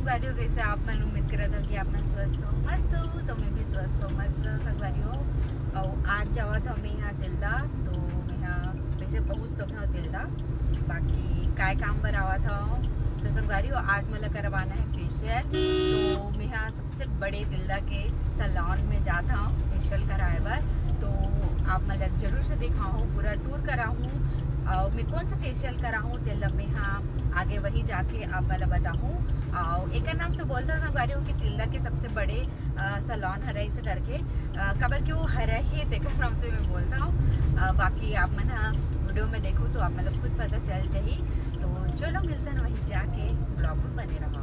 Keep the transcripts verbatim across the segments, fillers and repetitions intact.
संगवारी हो, कैसे आप मन? उम्मीद करत हो कि आप मन स्वस्थ हो, मस्त हो। तो मैं भी स्वस्थ हो, मस्त हो संगवारी हो। और आज जावत हो मैं यहाँ तिल्दा, तो मैं यहाँ वैसे पहुँच तो गया तिल्दा, बाकी काय काम बर आवत हो। तो संगवारी हो, आज मोला करवाना है फेशियल, तो मैं यहाँ सबसे बड़े तिल्दा के सैलून में जात हूँ फेशियल कराए बर। तो आप मन ला जरूर से दिखाऊँ, पूरा टूर कराऊँ और मैं कौन सा फेशियल कराऊँ, तेला मैं हाँ आगे वही जाके आप मन ला बताऊँ। और एकर नाम से बोलता हूँ संगवारी हो कि तिल्दा के सबसे बड़े सैलून हरे इसे करके, अ, काबर कि वो हरे ही तेकर नाम से मैं बोलता हूँ। अ, बाकी आप मन हाँ वीडियो में देखो तो आप मन ला खुद पता चल जाही। तो चलो मिलते हैं वहीं जाके, ब्लॉग में बने रहो।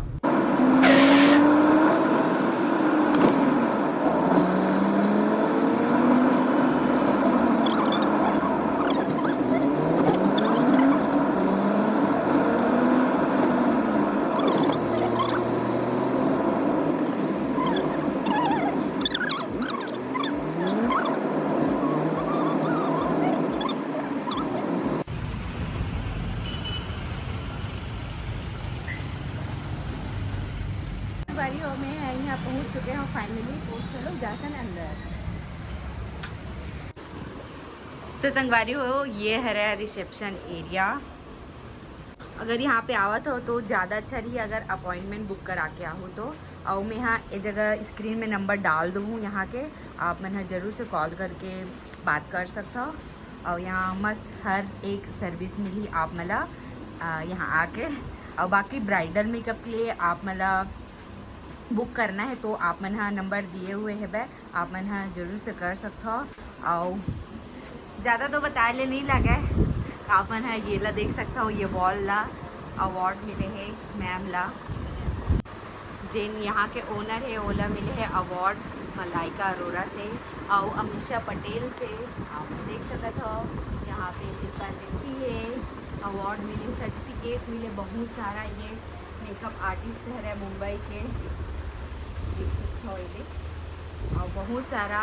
बारी हो, मैं यहाँ पहुँच चुके हैं फाइनली। तो चलो जाते हैं अंदर। तो संगवारी हो, ये हरे रिसेप्शन एरिया। अगर यहाँ पे आवत हो तो ज़्यादा अच्छा रही अगर अपॉइंटमेंट बुक करा के आहो तो। और मैं यहाँ ये जगह स्क्रीन में नंबर डाल दूँ यहाँ के, आप मन ह जरूर से कॉल करके बात कर सकता हो। और यहाँ मस्त हर एक सर्विस मिली आप मन ला, अ, यहाँ आके। और बाकी ब्राइडल मेकअप के लिए आप मन ला बुक करना है तो आप मन ह नंबर दिए हुए हेबे, आप मन ह जरूर से कर सकथव। अउ ज़्यादा तो बताए ले नहीं लगे, आप मन ह ये ला देख सकथव, ये वॉल ला अवार्ड मिले हे मैम ला, जेन यहाँ के ओनर हे, ओला मिले हे अवार्ड मलाइका अरोरा से अउ अमीषा पटेल से। आप देख सकत हव, यहाँ पे शिल्पा शेट्टी हे, अवार्ड मिले, सर्टिफिकेट मिले, बहुत सारा। ये मेकअप आर्टिस्ट हरे मुंबई के, देख सकत हव एदे। और बहुत सारा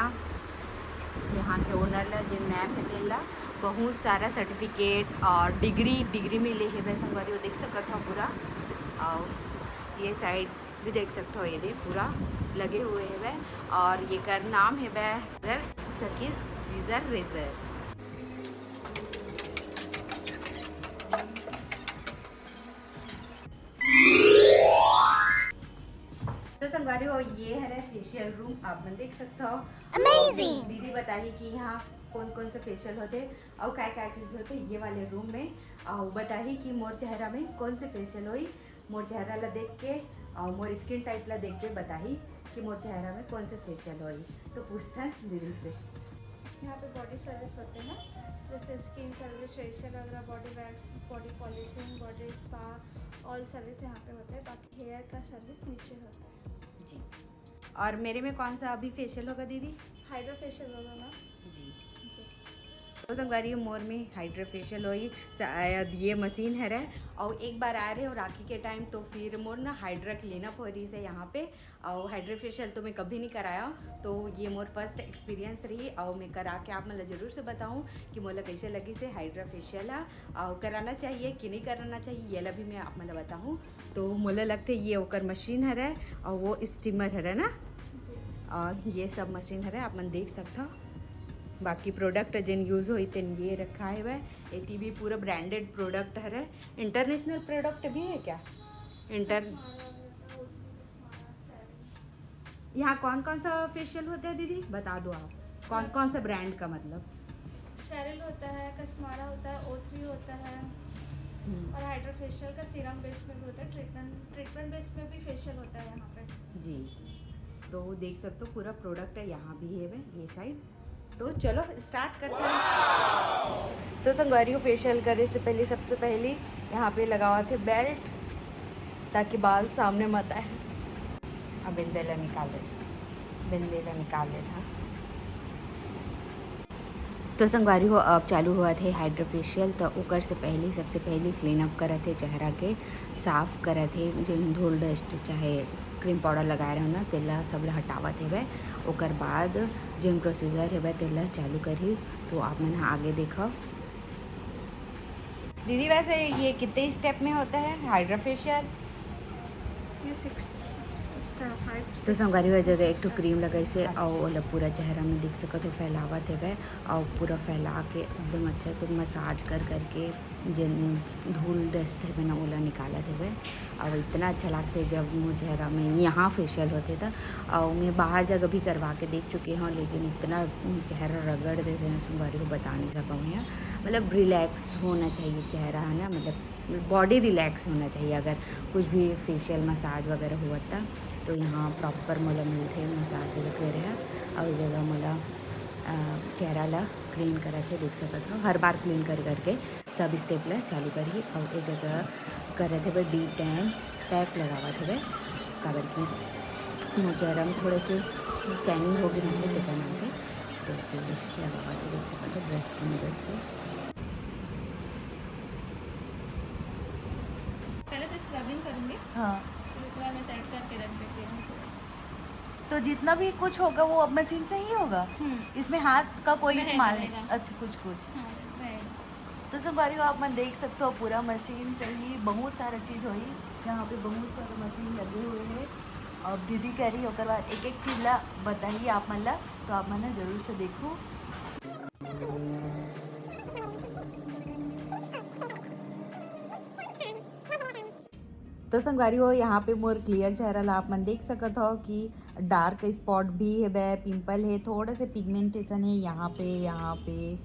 यहाँ के ओनर ला, जे मैम हे, तेन ला बहुत सारा सर्टिफिकेट और डिग्री, डिग्री मिले हेबे संगवारी, वो देख सकत हव पूरा। और ये साइड भी देख सकत हव, एदे पूरा लगे हुए हेबे। और ये कर नाम हेबे सकी सीजर रेजर। तो संगवारी हो, ये हरे फेशियल रूम, आप मन देख सकत हव। अमेजिंग। दीदी बताही कि यहाँ कौन कौन से फेशियल होथे अउ काय काय चीज होथे ये वाले रूम में, अउ बताही कि मोर चेहरा में कौन से फेशियल होही, मोर चेहरा ला देख के अउ मोर स्किन टाइप ला देख के बताही कि मोर चेहरा में कौन से फेशियल होही। तो पूछथन दीदी से। यहाँ पे बॉडी सर्विस होते हैं, जैसे स्किन सर्विस, फेशियल वगैरह, body wax, body polishing, body spa, all service यहाँ पे होते हैं। बाकी हेयर का सर्विस नीचे होता है। जी। और मेरे में कौन सा अभी फेशियल होगा दीदी? हाइड्रा फेशियल होगा मैम। जी। जी। तो संगवारी, मोर में हाइड्रा फेशियल होई, शायद ये मशीन हरे। और एक बार आ रहे हो राखी के टाइम, तो फिर मोर ना हाइड्रा क्लीनअप हो रही है यहाँ पे। और हाइड्रा फेशियल तो मैं कभी नहीं कराया, तो ये मोर फर्स्ट एक्सपीरियंस रही। और मैं करा के आप मन ला जरूर से बताऊँ कि मोला कैसे लगिस हे हाइड्रा फेशियल हा, और कराना चाहिए कि नहीं कराना चाहिए, ये ला भी मैं आप मन ला बताऊँ। तो मोला लगथे ये ओकर मशीन हरे और वो स्टीमर हरे ना, और ये सब मशीन हरे, आप मन देख सकथव। बाकी प्रोडक्ट जेन यूज होई तेन ये रखा हेवय। एती भी पूरा ब्रांडेड प्रोडक्ट हरे। इंटरनेशनल प्रोडक्ट भी है क्या? इंटर यहाँ कौन कौन सा फेशियल होता है दीदी, बता दो आप, कौन कौन सा ब्रांड का, मतलब? शेरिल होता है, कस्मारा होता है, ओ थ्री होता है, हम्म। और हाइड्रा फेशियल का सीरम बेस में भी होता है, ट्रीटमेंट ट्रीटमेंट बेस में भी फेशियल होता है यहाँ पे। जी, तो देख सकते हो पूरा प्रोडक्ट है यहाँ भी है वे, ये साइड। तो चलो स्टार्ट करते हैं। तो संगवारी हो, फेशियल करे से पहले सबसे पहले यहाँ पे लगावा थे बेल्ट, ताकि बाल सामने मत आए। अब बिंदे ला निकाल ले, बिंदे ला निकाल ले था। तो संगवारी हो, अब चालू होवत हे हाइड्रा फेशियल। तो ओकर से पहले, सबसे पहले क्लीन अप करत हे चेहरा के, साफ करत हे, जेन धूल डस्ट चाहे क्रीम पाउडर लगाए रहो ना, तेला सब ला हटावत हेवय। ओकर बाद जेन प्रोसीजर हेवय, तेला चालू करही। तो आप मन ह आगे देखव। दीदी, वैसे ये कितने स्टेप में होता है हाइड्रा फेशियल? ये सिक्स, सिक्स था, फाइव, तो संगवारी हो, जगह एक ठो क्रीम लगाइसे, अउ ओला पूरा चेहरा में देख सकत हो, फैलावत हेबे, अउ पूरा फैला के एकदम अच्छा से मसाज कर करके जेन धूल डस्ट हेबे ना, ओला निकालत हेबे। अउ इतना अच्छा लागथे, जब मोर चेहरा में यहाँ फेशियल होथे त। अउ मैं बाहर जगह भी करवा के देख चुके हौं, लेकिन इतना चेहरा रगड़ देथे ना संगवारी हो, बता नहीं सकौं मैं। मतलब, रिलैक्स होना चाहिए चेहरा, है ना, मतलब, बॉडी रिलैक्स होना चाहिए। अगर कुछ भी फेशियल मसाज वगैरह हुआ था, तो यहाँ प्रॉपर मोला मिलथे मसाज वगैरह। अउ ये जगह मोला, अ, चेहरा ला क्लीन करत हे, देख सकत हो, हर बार क्लीन कर करके सब स्टेप ला चालू करही। अउ ये जगह करत हेबे डी टैन पैक लगावत हेबे, काबर कि मोर चेहरा में थोड़े से टैनिंग हो गे रहिसे, तेकर नाम से। तो फिर लगावत हे, देख सकत हो, ब्रश के मदद से। पहले तो स्क्रबिंग करूँगी, हाँ। फिर उसके बाद मैं सेट करके रख देती हूँ। तो जितना भी कुछ होगा, वो अब मशीन से ही होगा? हम्म। इसमें हाथ का कोई रहेगा, इस्तेमाल नहीं? रहेगा। अच्छा, कुछ कुछ। हाँ, रहेगा। तो संगवारी हो, आप मन देख सकते हो, पूरा मशीन से ही बहुत सारा चीज़ होई। यहाँ पे बहुत सारा मशीन लगे हुए हैं। अब दीदी करी, ओकर बाद एक एक चीज़ ला बताही आप मन ला, तो आप मन ला जरूर से देखू। तो संगवारी हो, यहाँ पे मोर क्लियर चेहरा ला आप मन देख सकत हो कि डार्क स्पॉट भी हेबे, पिंपल है, थोड़ा से पिगमेंटेशन है यहाँ पे, यहाँ पे,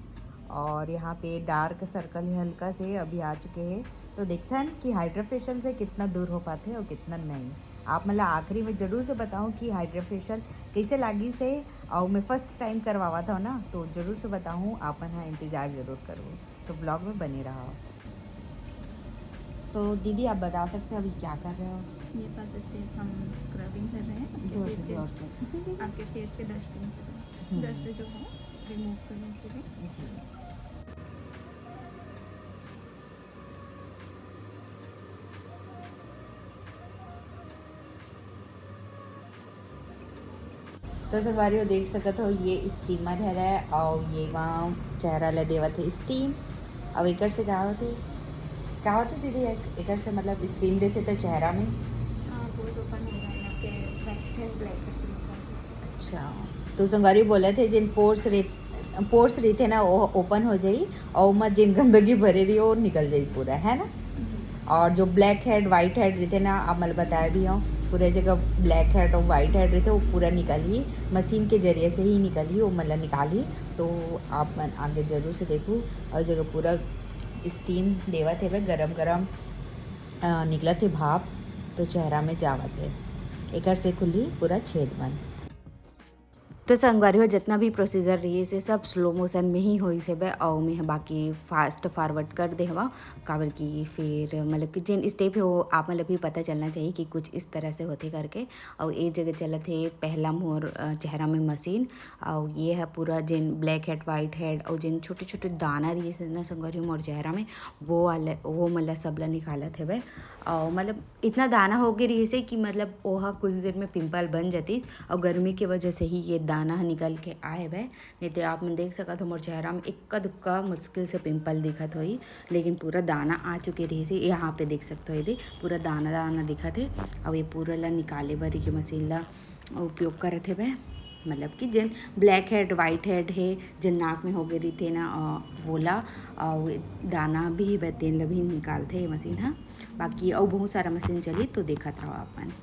और यहाँ पे डार्क सर्कल है हल्का से, अभी आ चुके हैं। तो देखथन कि हाइड्रा फेशियल से कितना दूर हो पाथे और कितना नहीं। आप मन ला आखिरी में जरूर से बताऊँ कि हाइड्रा फेशियल कैसे लागिस हे, और मैं फर्स्ट टाइम करवावत हौं ना, तो जरूर से बताऊँ, आप मन हा इंतजार जरूर करो। तो ब्लॉग में बने रहो। तो दीदी, आप बता सकते हो अभी क्या कर रहे हो? ये फर्स्ट स्टेप हम स्क्रबिंग कर रहे हैं आपके जोर से, फेस के, जोर से। आपके फेस के डस्टिंग के लिए। हम्म। डस्ट जो हो, रिमूव करने के लिए। जी। तो संगवारी हो, देख सकत हो, ये स्टीमर हरे, और ये वहाँ चेहरा ला देवत है स्टीम। अब एकर से का होथे, का होथे दीदी, एक-, एकर से मतलब स्टीम देथे तो चेहरा में? हाँ, पोर्स ओपन होगा, यहाँ पे ब्लैक, ब्लैक हेड शुरू होगा। अच्छा, तो संगवारी बोलत हे, जिन पोर्स रे-, पोर्स रहिथे ना, वो ओपन हो जाई, और ओमा जिन गंदगी भरे रही, वो निकल जाई पूरा, है ना? जी। और जो ब्लैक हेड, व्हाइट हेड रहिथे ना, आप मन ल बताए भी हौं, पूरा जगह ब्लैक हेड और व्हाइट हेड रहिथे, वो पूरा निकलही, मशीन के जरिए से ही निकलही, वो मन ल निकालही। तो आप मन आगे जरूर से देखू, और जगह पूरा स्टीम देवत हेबे, गरम गरम, अ, निकलत हे भाप, तो चेहरा में जावत हे, एकर से खुलही पूरा छेद मन। तो संगवारी हो, जितना भी प्रोसीजर रहिस हे, सब स्लो मोशन में ही होइस हेबे, अउ मैं ह बाकी फास्ट फॉरवर्ड कर दे हवं, काबर कि फिर मतलब कि जेन स्टेप हे, वो आप मन ल भी पता चलना चाहिए कि कुछ इस तरह से होथे करके। अउ ए जगह चलत हे पहला मोर, अ, चेहरा में मशीन, अउ ये ह पूरा जेन ब्लैक हेड, व्हाइट हेड, अउ जेन छोटे-छोटे दाना रहिस हे ना संगवारी हो मोर चेहरा में, वो वाला, वो मन ल सब ल निकालत हेबे। अउ मतलब इतना दाना हो गे रहिस हे कि मतलब ओहा कुछ देर में पिंपल बन जातिस, अउ गर्मी के वजह से ही ये दाना ह निकल के आए हवय। नहीं तो आप मन देख सकत हो, मोर चेहरा में इक्का दुक्का मुश्किल से पिंपल दिखत होही, लेकिन पूरा दाना आ चुके रहिस हे। यहाँ पे देख सकते हो, ये दे पूरा दाना दाना दिखत हे। अउ ये पूरा ला निकाले बर के मशीन ला उपयोग करत हेबे, मतलब कि जेन ब्लैक हेड, व्हाइट हेड हे, जेन नाक में होगे रहिथे ना, अ, वोला, अउ दाना भी हेबे, तेन ला भी निकालथे ये मशीन ह। बाकी अउ बहुत सारा मशीन चली, तो देखत रहो आप मन।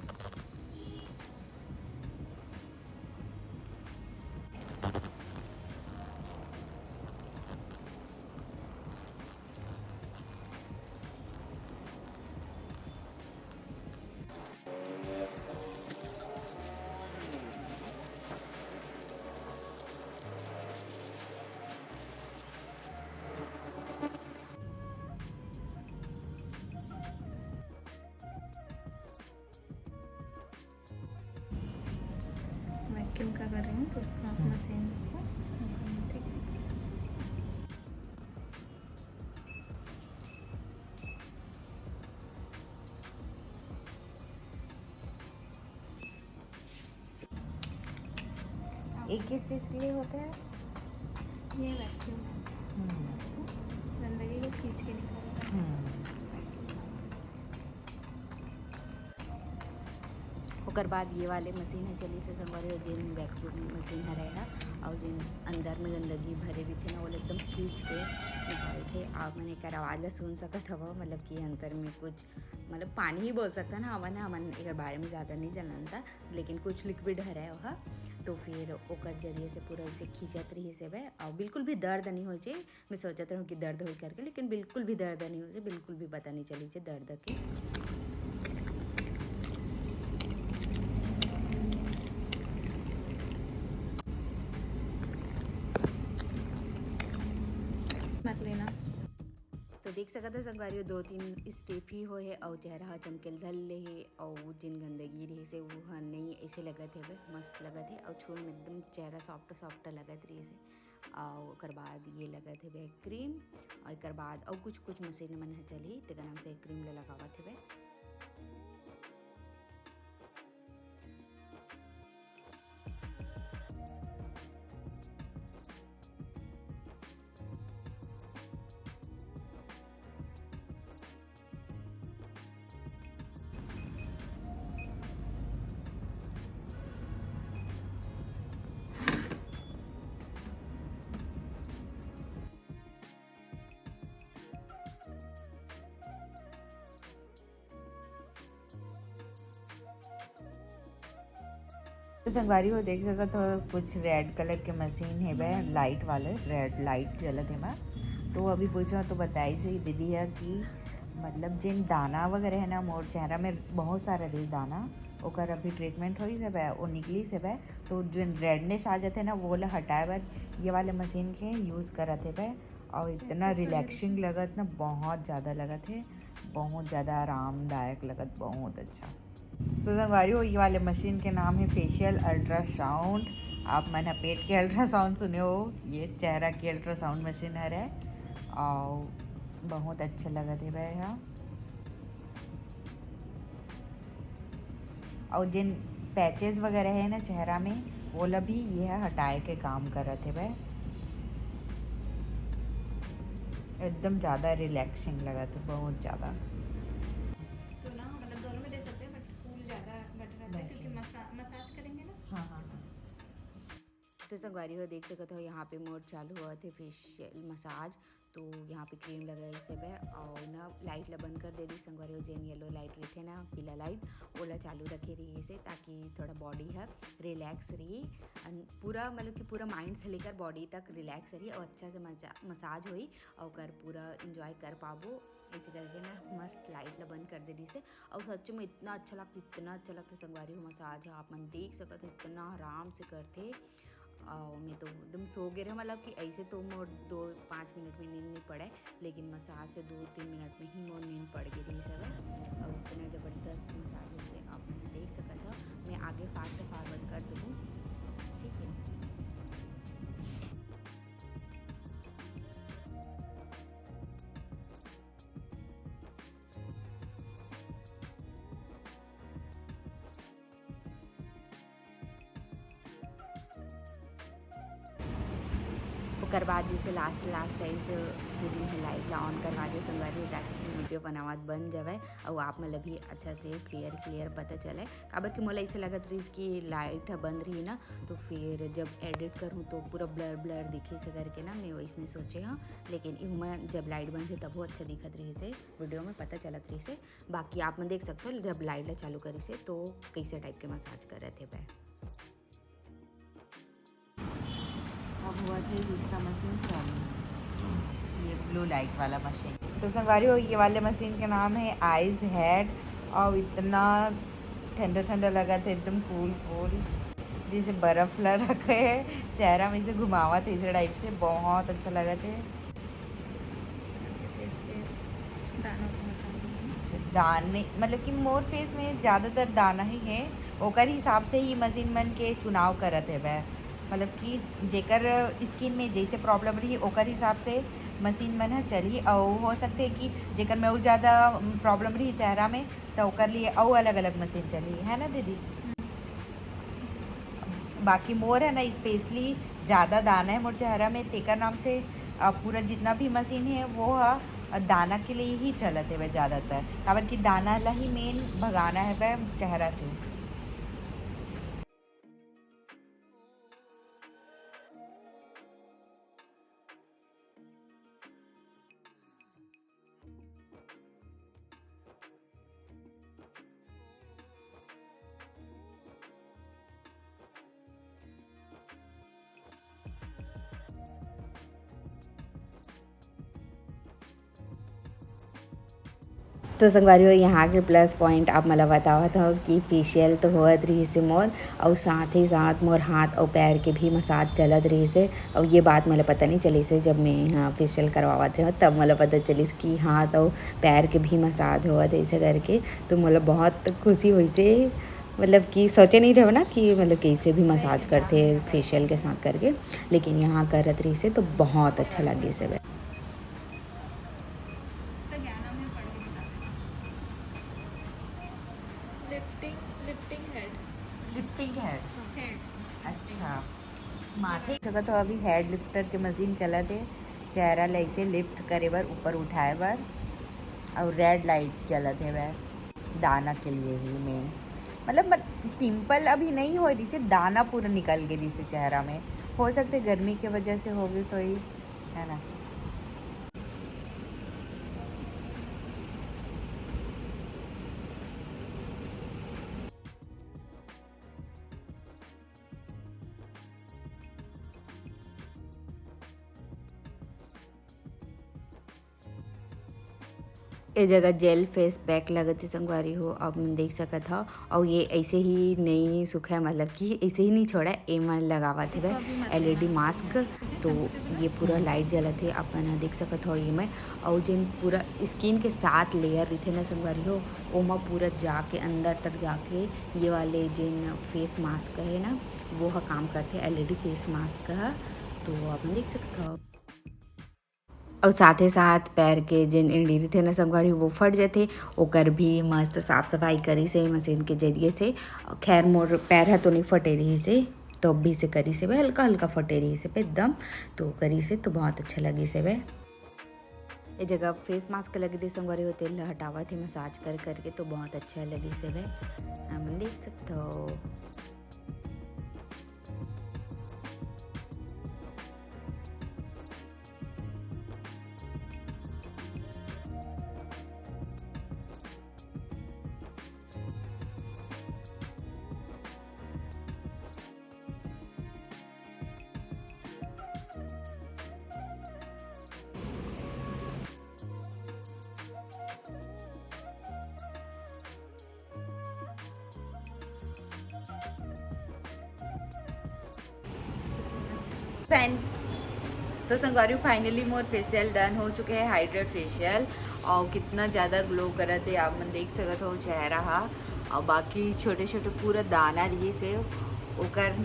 वैक्यूम का कर रही हूँ, तो उसका अपना हम्म। सेम इसको, ठीक है। ये किस चीज़ के लिए होता है? ये वैक्यूम है। हम्म। गंदगी को खींच के निकालता है। हम्म। ओकर बाद ये वाले मशीन ह चलिस हे संगवारी हो, जेन वैक्यूम मशीन हरे ह, अउ जेन अंदर में गंदगी भरे रहिथे ना, ओला एकदम खींच के निकालथे। आप मन एकर आवाज ला सुन सकत हव, मतलब कि अंदर में कुछ, मतलब पानी ही बोल सकत ना, हमन, हमन एकर बारे में ज़्यादा नहीं जानन था, लेकिन कुछ लिक्विड हरे ओहा, तो फिर ओकर जरिए से पूरा ऐसे खींचत रहिस हे। अउ बिल्कुल भी दर्द नहीं होइस हे। मैं सोचत रहूँ कि दर्द होई करके, लेकिन बिल्कुल भी दर्द नहीं होइस हे, बिल्कुल भी पता नहीं चलिस हे दर्द के। मत लेना। तो देख सकत हो संगवारी हो, दो तीन स्टेप ही होए हे अउ चेहरा ह चमकेल धर ले हे, अउ जेन गंदगी रहिस हे वो ह नहीं, ऐसे लगत हे, मस्त लगत हे, अउ छुए में एकदम चेहरा सॉफ्ट सॉफ्ट लगत रहिस हे। अउ ओकर बाद ये लगत हेबे क्रीम, अउ एकर बाद अउ कुछ कुछ मशीन मन ह चलही, तेकर नाम से क्रीम ल लगावत हेबे। तो संगवारी हो देख सकत हो, कुछ रेड कलर के मशीन हेबे, लाइट वाले, रेड लाइट जलत हेबा। तो अभी पूछो तो बताइस हे दीदी ह कि मतलब जेन दाना वगैरह हे ना, मोर चेहरा में बहुत सारा रही दाना, ओकर अभी ट्रीटमेंट होइस हेबे, वो निकलिस हेबे, तो जेन रेडनेस आ जाथे ना, वो ला हटाए बर ये वाले मशीन के यूज़ करत हेबे। अउ इतना रिलैक्सिंग लगत ना, बहुत ज़्यादा लगत हे, बहुत ज़्यादा आरामदायक लगत, बहुत अच्छा। तो संगवारी हो, ये वाले मशीन के नाम हे फेशियल अल्ट्रासाउंड। आप मन ह पेट के अल्ट्रासाउंड सुने हो, ये चेहरा के अल्ट्रासाउंड मशीन हरे, अउ बहुत अच्छा लगत हे भाई हा। अउ जेन पैचेस वगैरह हे ना चेहरा में, वो ला भी ये ह हटाए के काम करत हेबे। एकदम ज़्यादा रिलैक्सिंग लगत हे, बहुत ज़्यादा। तो ना, मतलब, दोनों में दे सकते हैं, but कूल ज़्यादा बेटर रहता है, क्योंकि मसा-, मसाज करेंगे ना। हाँ, हाँ, हाँ। तो संगवारी हो, देख सकत हो, यहाँ पे मोर चालू होवत हे फेशियल मसाज। तो यहाँ पे क्रीम लगाइस हेबे, अउ ना लाइट ला बंद कर दे रही संगवारी हो, जेन येलो लाइट रहिथे ना, पीला लाइट, ओला चालू रखे रहिस हे, ताकि थोड़ा बॉडी ह रिलैक्स रही। अन पूरा, मतलब कि पूरा माइंड से लेकर बॉडी तक रिलैक्स रही, अउ अच्छा से मजा, मसाज होई, अउ ओकर पूरा एंजॉय कर पाबो। ऐसे करके ना मस्त लाइट ला बंद कर दे रहिस हे, अउ सच में इतना अच्छा लगता, इतना अच्छा लगता संगवारी हो मसाज ह। आप मन देख सकत हो, इतना आराम से करथे। अउ मैं तो एकदम सो गे रहे, मतलब कि ऐसे तो मोर दो पाँच मिनट में नींद नहीं पड़े, लेकिन मसाज से दो तीन मिनट में ही मोर नींद पड़ गे रहिस हवे। अउ इतना ज़बरदस्त मसाज होथे, आप मन देख सकत हो। मैं आगे फास्ट फॉरवर्ड कर दूँ, ठीक है। ओकर बाद जैसे लास्ट, लास्ट ऐसे फिर मैं लाइट ला ऑन करवा दे संगवारी, ताकि वीडियो बनावत बन जावे अउ आप मन ला भी अच्छा से क्लियर, क्लियर पता चले। काबर कि मोला ऐसे लगत रहिस कि लाइट ह बंद रही ना, तो फिर जब एडिट करूँ तो पूरा ब्लर, ब्लर दिखे से करके ना, मैं वैसने सोचे हूँ। लेकिन इहू में जब लाइट बंद रही तभो अच्छा दिखत रहिस हे, वीडियो में पता चलत रहिस हे। बाकी आप मन देख सकते हो, जब लाइट ला चालू करिस हे तो कैसे टाइप के मसाज करत हे। अब हुआ थे दूसरा मशीन चालू, ये ब्लू लाइट वाला मशीन। तो संगवारी हो, ये वाले मशीन के नाम है आइज हेड, और इतना ठंडा ठंडा लगत हे, एकदम कूल कूल, जैसे बर्फ ला रखे है चेहरा में, इसे घुमावत है इस टाइप से, बहुत अच्छा लगत हे। दाना को हटा दीजिए। अच्छा, दाने, मतलब कि मोर फेस में ज़्यादातर दाना ही है, ओकर हिसाब से ही मशीन मन के चुनाव करत हेबे। मतलब कि जेकर स्किन में जैसे प्रॉब्लम रही, ओकर हिसाब से मशीन मन ह चलही। और हो सकते है कि जेकर में अउ ज़्यादा प्रॉब्लम रही चेहरा में, तो ओकर लिए अउ अलग-अलग मशीन चलही, है ना दीदी? बाकी मोर है ना, स्पेशली ज़्यादा दाना है मोर चेहरा में, तेकर नाम से, अ, पूरा जितना भी मशीन है, वो ह, अ, दाना के लिए ही चलत है वह ज़्यादातर, काबर कि दाना ला ही मेन भगाना है वह चेहरा से। तो संगवारी हो, यहाँ के प्लस पॉइंट आप मला बतावत हव कि फेशियल तो होवत रहिस हे मोर, अउ साथ ही साथ मोर हाथ अउ पैर के भी मसाज चलत रहिस हे। अउ ये बात मोला पता नहीं चलिस हे, जब मैं यहाँ फेशियल करवावत रहे तब मोला पता चलिस कि हाथ अउ पैर के भी मसाज होवत हे ऐसे करके। तो मोला बहुत खुशी होइस हे, मतलब कि सोचे नहीं रहो ना कि मतलब कैसे भी मसाज करते हैं फेशियल के साथ करके, लेकिन यहाँ करत रहिस हे तो बहुत अच्छा लगिस हे। Lifting lifting head lifting head. Head अच्छा, माथे सकत हो, अभी हेड लिफ्टर के मशीन चलत हे, चेहरा ला ऐसे लिफ्ट करे बर, ऊपर उठाए बर, और रेड लाइट जलत हे वह दाना के लिए ही मेन। मतलब मत, पिंपल अभी नहीं हो रही, दाना पूरा निकल गए जैसे चेहरा में, हो सकते गर्मी के वजह से हो गई सोई, है ना। ए जगह जेल फेस पैक लगत हे संगवारी हो, आप मन देख सकत हव। अउ ये ऐसे ही नई सुखा, मतलब कि ऐसे ही नहीं छोड़ा, एमन लगावत हे एलईडी मास्क। तो ये पूरा लाइट जलत हे, आप मन ह देख सकत हव ये में। अउ जेन पूरा स्किन के सात लेयर रहिथे ना संगवारी हो, ओमा पूरा जाके अंदर तक जाके ये वाले जेन फेस मास्क हे ना, वो ह काम करथे, एलईडी फेस मास्क ह। तो आप मन देख सकत हव। अउ साथे साथ पैर के जेन एड़ी रहिथे ना संगवारी, वो फट जथे, ओकर भी मस्त साफ सफाई करिस हे मशीन के जरिए से। खैर मोर पैर ह तो नहीं फटे रहिस हे, तो अभी से करिस हे, हल्का हल्का फटे रहिस हे एकदम, तो करिस हे तो बहुत अच्छा लगिस हे। ए जगह फेस मास्क लगे रहिस संगवारी हो, तेल हटावत हे मसाज कर करके, तो बहुत अच्छा लगिस हे। आप मन देख सकत हव। फैन तो संगवारी, फाइनली मोर फेशियल डन हो चुके हे, हाइड्रा फेशियल। और कितना ज़्यादा ग्लो करत हे, आप मन देख सकत हो चेहरा हा। और बाकी छोटे छोटे पूरा दाना रहिस हे, ओकर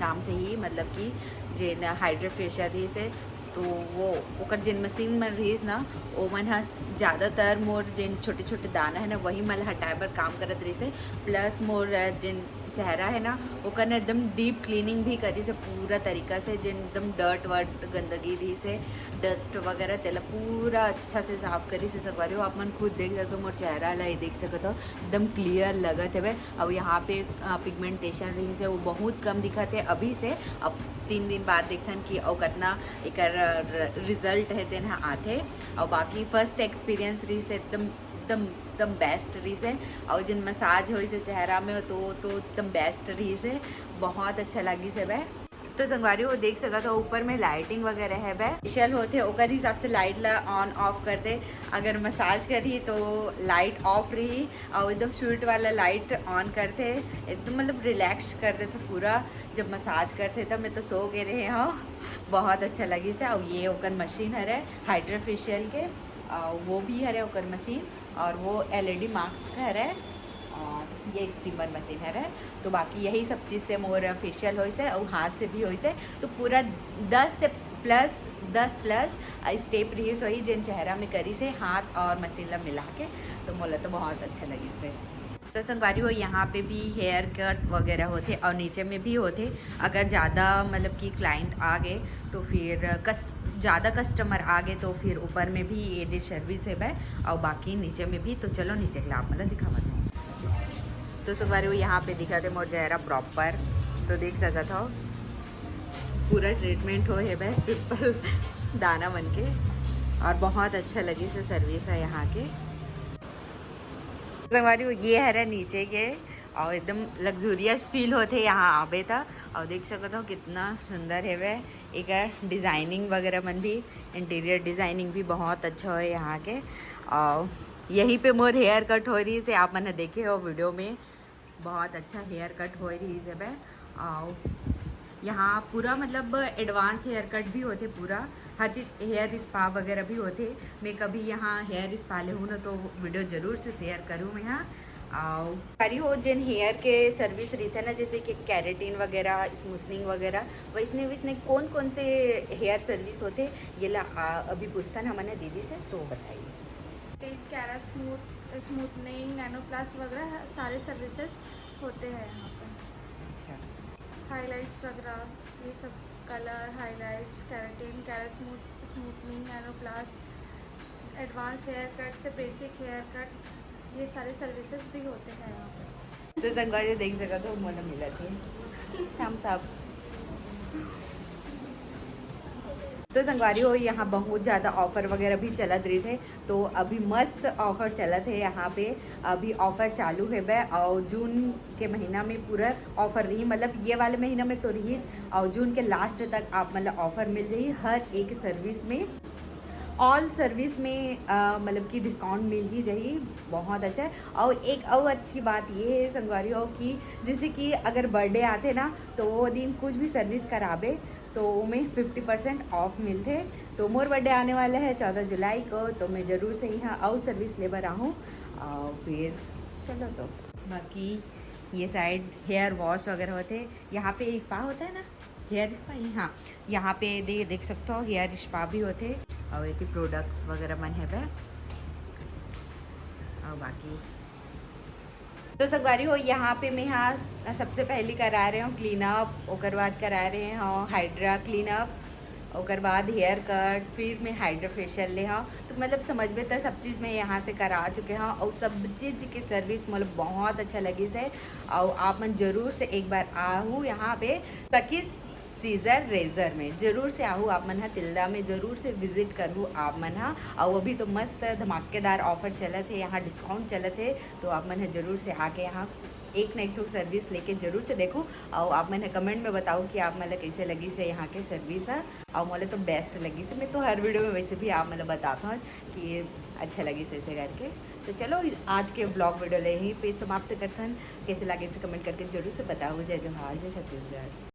नाम से ही, मतलब कि जेन हाइड्रा फेशियल रहिस हे, तो वो ओकर जेन मशीन में रहिस ना, ओमन ह ज़्यादातर मोर जेन छोटे छोटे दाना है ना, वही मन ल हटाए बर काम करत रहिस हे। प्लस मोर जेन चेहरा है ना, ओकर ना एकदम डीप क्लीनिंग भी करिस हे पूरा तरीका से। जेन एकदम डर्ट वर्ट गंदगी रहिस हे, डस्ट वगैरह, तेला पूरा अच्छा से साफ करिस हे संगवारी हो। आप मन खुद देख सकते हो, मोर चेहरा ला ये देख सकत हो, एकदम क्लियर लगत हवे। अब यहाँ पे पिगमेंटेशन रहिस हे, वो बहुत कम दिखत हे अभी से। अब तीन दिन बाद देखथन कि अउ कतना एकर रिजल्ट है तेन ह आथे। और बाकी फर्स्ट एक्सपीरियंस रहिस हे एकदम एकदम एकदम बेस्ट रहिस हे। और जिन मसाज होइस हे चेहरा में, तो तो एकदम बेस्ट रहिस हे, बहुत अच्छा लगिस हे। तो संगवारी हो देख सकत हो, ऊपर में लाइटिंग वगैरह है बे, फेशियल होथे ओकर हिसाब से लाइट ला ऑन ऑफ करथे। अगर मसाज करही तो लाइट ऑफ रही, और एकदम स्वीट वाला लाइट ऑन करथे, एकदम मतलब रिलैक्स कर देथे पूरा। जब मसाज करथे तब मैं तो सो के रहे हूँ, बहुत अच्छा लगिस हे। और ये ओकर मशीन हरे हाइड्रा फेशियल के, और वो भी हरे ओकर मशीन, और वो एलईडी मास्क हरे, और ये स्टीमर मशीन हरे। तो बाकी यही सब चीज़ से मोर फेशियल होइस हे और हाथ से भी होइस हे। तो पूरा दस से प्लस, दस प्लस स्टेप रहिस होही जेन चेहरा में करिस हे हाथ और मशीन ला मिला के। तो मोला तो बहुत अच्छा लगिस हे। तो संगवारी हो, यहाँ पे भी हेयर कट वगैरह होथे और नीचे में भी होथे। अगर ज़्यादा मतलब कि क्लाइंट आ गए तो फिर कस ज़्यादा कस्टमर आ गए तो फिर ऊपर में भी ये दे सर्विस हेबे और बाकी नीचे में भी। तो चलो नीचे के ला आप मतलब दिखावत हूँ। तो संगवारी हो, यहाँ पे दिखत हे मोर चेहरा प्रॉपर, तो देख सकत हो पूरा ट्रीटमेंट हो हेबे पिंपल दाना मन के, और बहुत अच्छा लगिस हे सर्विस है यहाँ के। संगवारी हो, ये हरे नीचे के, और एकदम लग्जूरियस फील होथे यहाँ आबे त। और देख सकत हो कितना सुंदर हेवे, एकर डिजाइनिंग वगैरह मन भी, इंटीरियर डिजाइनिंग भी बहुत अच्छा है यहाँ के। और यहीं पे मोर हेयर कट हो रहिस हे, आप मन ह देखे हो वीडियो में, बहुत अच्छा हेयर कट हो रहिस हे बे। अउ यहाँ पूरा मतलब एडवांस हेयर कट भी होथे, पूरा हर चीज, हेयर स्पा वगैरह भी होथे। मैं कभी यहाँ हेयर स्पा ले हूँ ना, तो वीडियो जरूर से शेयर करूँ मैं यहाँ। अउ सारी हो जेन हेयर के सर्विस रहिथे ना, जैसे कि केराटिन वगैरह, स्मूथनिंग वगैरह, वैसने वैसने कौन कौन से हेयर सर्विस होथे, ये ला आ, अभी पूछथन हमन ह दीदी से, तो बताइए। केरा स्मूथ स्मूथनिंग, नैनोप्लास्ट वगैरह सारे सर्विसेज होते हैं यहाँ पर। अच्छा। हाइलाइट्स वगैरह, ये सब कलर, हाइलाइट्स, केराटिन, केरा स्मूथ स्मूथनिंग, नैनोप्लास्ट, एडवांस हेयर कट से बेसिक हेयर कट, ये सारे सर्विसेज भी होते हैं यहाँ पर। तो संगवारी देख सकत हो, मोला मिलत हे थम्स अप। तो संगवारी हो, यहाँ बहुत ज़्यादा ऑफर वगैरह भी चलत रहिथे, तो अभी मस्त ऑफर चलत हे यहाँ पे। अभी ऑफर चालू हे बे, और जून के महीना में पूरा ऑफर रही, मतलब ये वाले महीना में तो रही, और जून के लास्ट तक आप मतलब ऑफर मिल जाही हर एक सर्विस में। ऑल सर्विस में अ, मतलब कि डिस्काउंट मिल ही जाही, बहुत अच्छा है। और एक और अच्छी बात ये है संगवारी हो कि जैसे कि अगर बर्थडे आथे ना, तो वो दिन कुछ भी सर्विस कराबे तो ओमे फिफ्टी परसेंट ऑफ मिलथे। तो मोर बर्थडे आने वाला है चौदह जुलाई को, तो मैं ज़रूर से यहाँ और सर्विस ले बर आहूँ। और फिर चलो, तो बाकी ये साइड हेयर वॉश वगैरह होथे, यहाँ पे स्पा होता है ना, हेयर स्पा। हाँ, यहाँ पे दे देख सकते हो, हेयर स्पा भी होथे और ये प्रोडक्ट्स वगैरह मन है बे। और बाकी तो संगवारी हो, यहाँ पे मैं हाँ सबसे पहले करा रहे हो क्लीनअप, ओकर बाद करा रहे हो हाइड्रा क्लीनअप, ओकर बाद हेयर कट, फिर मैं हाइड्रा फेशियल ले हाँ। तो मतलब समझ में तो सब चीज़ मैं यहाँ से करा चुके हाँ, और सब चीज़ के सर्विस मतलब बहुत अच्छा लगिस हे। और आप मन जरूर से एक बार आहू यहाँ पे सखी सीजर रेजर में, जरूर से आहू आप मन ह तिल्दा में, जरूर से विजिट करहू आप मन ह। और अभी तो मस्त धमाकेदार ऑफर चलत हे, यहाँ डिस्काउंट चलत हे, तो आप मन ह जरूर से आके यहाँ एक ना एक ठो सर्विस लेके जरूर से देखू। और आप मन ह कमेंट में बताओ कि आप मन ल कैसे लगिस हे यहाँ के सर्विस ह। और मोला तो बेस्ट लगिस हे, मैं तो हर वीडियो में वैसे भी आप मन ल बताता हूँ कि अच्छा लगिस हे ऐसे करके। तो चलो, आज के ब्लॉग वीडियो ले यहीं पे समाप्त करथन। कैसे लगिस हे कमेंट करके जरूर से बताओ। जय जोहार, जय छत्तीसगढ़।